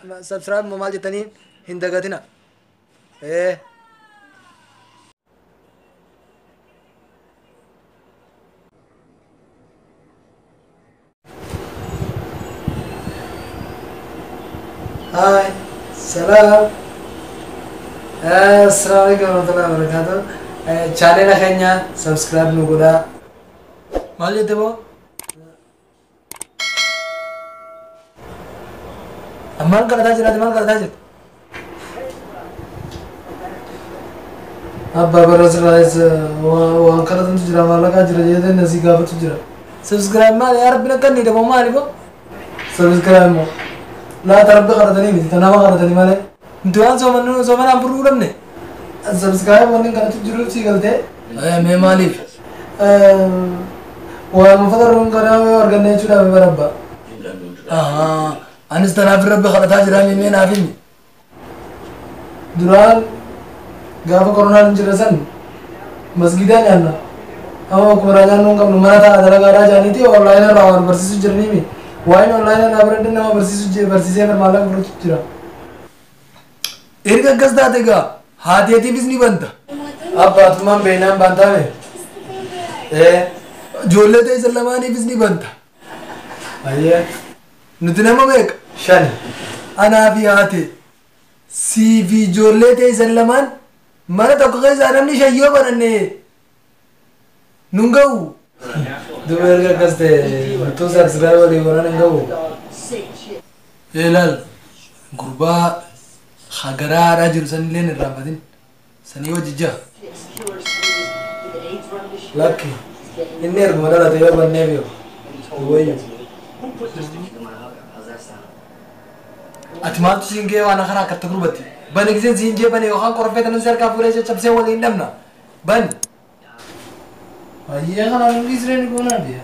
Subscribe maal jettanii hin dagatina. Hi, salam. Assalamualaikum warahmatullahi wabarakatuh. Channel keenya subscribe nu godhaa. Maal jette boo? Maal kadhataa jiraate, maal kadhataa jirti? Abbaa bara sirraayis waan kadhatantu jira, maallaqaa jira jedhee nasii gaafatu jira. Subscribe maali? Yaa Rabbi nakkanni daboo maali boo? Subscribe moo? Laata Rabbi kadhatanii miti, nama kadhatanii malee. Nuti waan soomannu soomanaan furuu dhabne. Subscribe wanni kadhatu jiru sii galtee. Mee maaliif? Waan uffata ruun kanaa yoo arganne jechuudhaaf barabba. Anis tanaaf Rabbi kadhataa jira, mee naaf himi. Duraan gaafa koronaan hin jirre san masgiidaa nyaanna. Amma bakkuma irraa nyaannu hin qabnu, mana ta'a dalagaadhaa jaaniiti online irraa waan barsiisu jiraniimi. Waa'een online irraa baradhe nama barsiisu barsiisee maallaqa fudhatu jira. Erga akkas taate egaa haateetiifis ni banta. Abbaatummaan beeknaan baantaame. Ijoollee ta'e lamaaniifis ni banta. Ayyee. Nuti nama meeqa? 5. Anaa fi haate. Sii fi ijoollee ta'e lamaan mana tokko keessaa namni 5 yoo bananne nun ga'u. Duuba erga akkas ta'e nutuu subscribe walii godhan hin ga'u. Ilaal gurbaa hagaraa haadhaa jiru sanillee hin irraanfatin. Sanii hojii jaha. Lakki inni erguma dhalate yoo banneef yoo wayyu. Ati maaltu siin ga'ee waan akkanaa akkatti gurbatti? Bani giseen siin jee bane yookaan qorfee tanan si harkaa fuudhee caccabsee waliin dhabna. Bani. Baay'ee kanaan hundi Israa'el goonaa biyya.